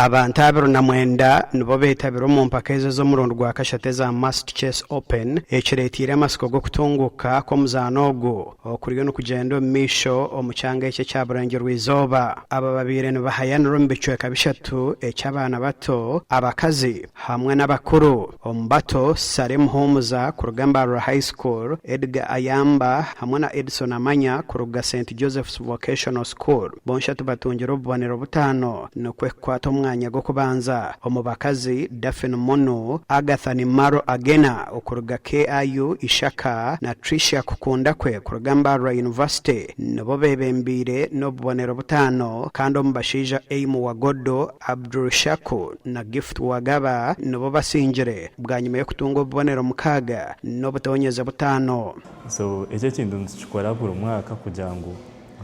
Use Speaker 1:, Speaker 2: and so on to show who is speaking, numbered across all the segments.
Speaker 1: Abantu 29 nibo beetabire omu mpaka ezo ez'omurundi gwa kashatu eza Must Chess Open, ekireeteire amatsiko g'okutunguuka kw'omuzaano ogu okuriyo nikugyenda omu maisho omu kyanga eki ekya Burengyerwa-izooba. Aba babaire nibahayanira omu bicweka bishatu eky'abaana bato, abakazi hamwe n'abakuru. Omu bato, Saleh Muhumuza kuruga Mbarara High School, Edgar Ayamba hamwe na Edson Amanya kuruga Saint Joseph's Vocational School bonshatu batungire obubonero butaano nikwo kukwata omwanya gw'okubanza. Omu bakazi, Daphne Munu, Agatha Nimaro Agena okuruga KIU Ishaka na Tricia Kukundakwe kuruga Mbarara University nibo bebembeire n'obubonero butaano kandi omu bashaija Aim Wagodo, Abdul Shaku na Gift Wagaba nibo basingire bwanyima y'okutunga obubonero mukaaga n'obutonyeze butaano.
Speaker 2: So ekyo ekintu nitukikora buri mwaka kugira ngu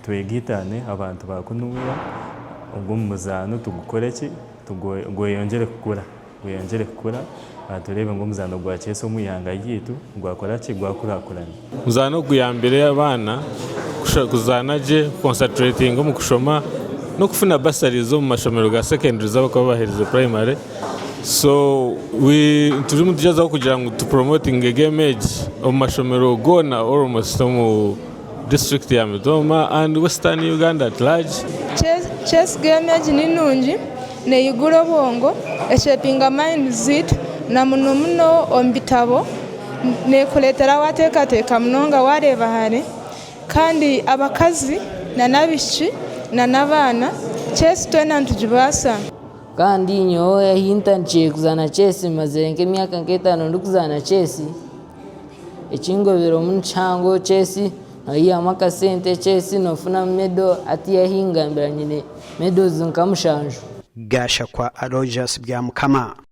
Speaker 2: twegaitane abantu ba kunuya ogu omuzaano tugukore ki gweyongyere kukura gweyongyere kukura tureebe ngu omuzaano gwa chess omu ihanga ryaitu gwakora ki gwakurakurana.
Speaker 3: Omuzaano ogu guyambire abaana kuzaana gye, kukonsateretinga omu kushoma n'okufuna basaries omu mashomero ga secondary ezi abarikuba baherize primary. So turimu nitugyezaho kugira ngu tupuromotinge game egi omu mashomero goona almost omu disiturikiti ya Mitooma and Western Uganda at large.
Speaker 4: Chess game egi ni nungi neyigura obwongo, eshepinga mayindi zaitu na muno muno omu bitabo nekureetera wateekateeka munonga wareeba hare kandi abakazi n'abaishiki n'abaana chess twena nitugibaasa.
Speaker 5: Kandi nyowe ahu ntandikire kuzaana chess mazire nk'emyaka nk'etaano ndikuzaana chess, Ekingobiremu ni kihango chess noyihamu akasente, chess nofunamu medal hatiiya ahi ngambira nyine medals nka mushanju.
Speaker 1: Gashakwa Aloysius Byamukama.